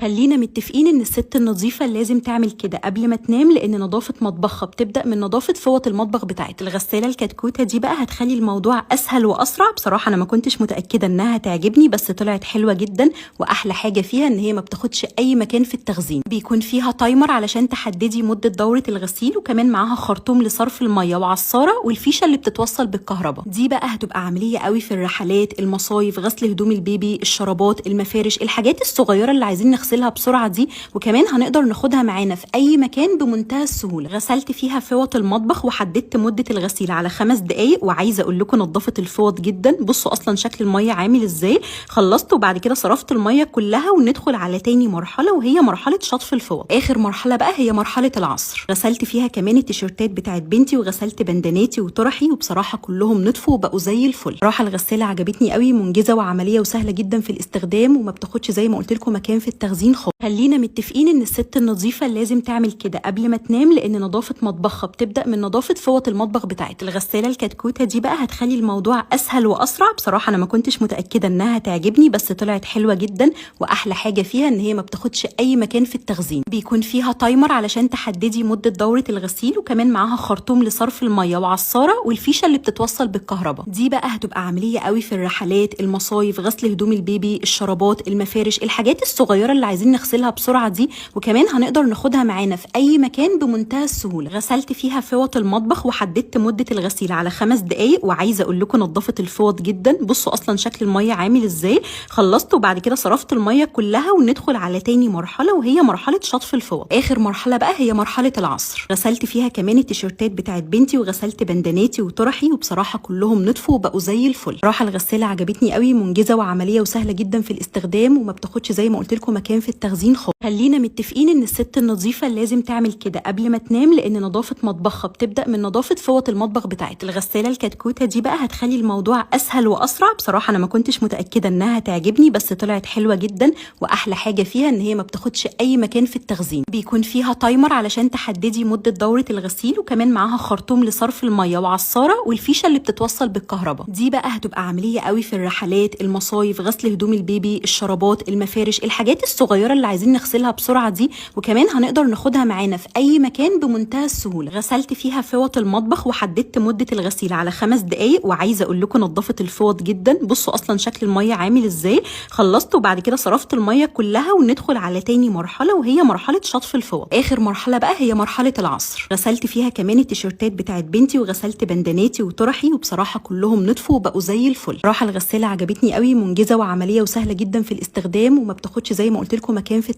خلينا متفقين ان الست النظيفة لازم تعمل كده قبل ما تنام، لان نظافة مطبخها بتبدا من نظافة فوط المطبخ بتاعتها. الغسالة الكتكوته دي بقى هتخلي الموضوع اسهل واسرع. بصراحة انا ما كنتش متاكدة انها هتعجبني، بس طلعت حلوة جدا، واحلى حاجة فيها ان هي ما بتاخدش اي مكان في التخزين. بيكون فيها timer علشان تحددي مده دوره الغسيل، وكمان معاها خرطوم لصرف المية وعصاره والفيشه اللي بتتوصل بالكهرباء. دي بقى هتبقى عملية قوي في الرحلات، المصايف، غسل هدوم البيبي، الشرابات، المفارش، الحاجات الصغيرة اللي عايزين نغسلها بسرعة دي، وكمان هنقدر ناخدها معانا في اي مكان بمنتهى السهولة. غسلت فيها فوط المطبخ وحددت مده الغسيل على 5 دقائق، وعايزه اقول لكم نظفت الفوط جدا. بصوا اصلا شكل المية عامل ازاي. خلصت وبعد كده صرفت المية كلها، وندخل على تاني مرحلة وهي مرحلة شطف الفوط. اخر مرحلة بقى هي مرحلة العصر. غسلت فيها كمان التيشيرتات بتاعت بنتي، وغسلت بنداناتي وطرحي، وبصراحة كلهم نضفوا وبقوا زي الفل. راحة الغسالة عجبتني قوي، منجزه وعملية وسهلة جدا في الاستخدام، وما بتاخدش زي ما قلت لكم مكان في التخزين خالص. خلينا متفقين ان الست النظيفة لازم تعمل كده قبل ما تنام، لان نظافة مطبخها بتبدا من نظافة فوط المطبخ بتاعتها. الغسالة الكتكوته دي بقى هتخلي الموضوع اسهل واسرع. بصراحة انا ما كنتش متاكدة انها هتعجبني، بس طلعت حلوة جدا، واحلى حاجة فيها ان هي ما بتاخدش اي مكان في التخزين. بيكون فيها timer علشان تحددي مده دوره الغسيل، وكمان معاها خرطوم لصرف المية وعصاره والفيشه اللي بتتوصل بالكهرباء. دي بقى هتبقى عملية قوي في الرحلات، المصايف، غسل هدوم البيبي، الشرابات، المفارش، الحاجات الصغيرة اللي عايزين نغسلها بسرعة دي، وكمان هنقدر ناخدها معانا في اي مكان بمنتهى السهولة. غسلت فيها فوط المطبخ وحددت مده الغسيل على 5 دقائق، وعايزه اقول لكم نظفت الفوط جدا. بصوا اصلا شكل المية عامل ازاي. خلصت وبعد كده صرفت المية كلها، وندخل على تاني مرحلة وهي مرحلة شطف الفوط. اخر مرحلة بقى هي مرحلة العصر. غسلت فيها كمان التيشيرتات بتاعت بنتي، وغسلت بنداناتي وطرحي، وبصراحة كلهم نضفوا وبقوا زي الفل. راحة الغسالة عجبتني قوي، منجزه وعملية وسهلة جدا في الاستخدام، وما بتاخدش زي ما قلت لكم مكان في التخزين خالص. خلينا متفقين ان الست النظيفة لازم تعمل كده قبل ما تنام، لان نظافة مطبخها بتبدا من نظافة فوط المطبخ بتاعتها. الغسالة الكتكوته دي بقى هتخلي الموضوع اسهل واسرع. بصراحة انا ما كنتش متاكدة انها هتعجبني، بس طلعت حلوة جدا، واحلى حاجة فيها ان هي ما بتاخدش اي مكان في التخزين. بيكون فيها timer علشان تحددي مده دوره الغسيل، وكمان معاها خرطوم لصرف المية وعصاره والفيشه اللي بتتوصل بالكهرباء. دي بقى هتبقى عملية قوي في الرحلات، المصايف، غسل هدوم البيبي، الشرابات، المفارش، الحاجات الصغيرة اللي عايزين نغسلها بسرعة دي، وكمان هنقدر ناخدها معانا في اي مكان بمنتهى السهولة. غسلت فيها فوط المطبخ وحددت مده الغسيل على 5 دقائق، وعايزه اقول لكم نظفت الفوط جدا. بصوا اصلا شكل المية عامل ازاي. خلصت وبعد كده صرفت المية كلها، وندخل على تاني مرحلة وهي مرحلة شطف الفوط. اخر مرحلة بقى هي مرحلة العصر. غسلت فيها كمان التيشيرتات بتاعت بنتي، وغسلت بنداناتي وطرحي، وبصراحة كلهم نضفوا وبقوا زي الفل. راحة الغسالة عجبتني قوي، منجزه وعملية وسهلة جدا في الاستخدام، وما بتاخدش زي ما قلت لكم مكان في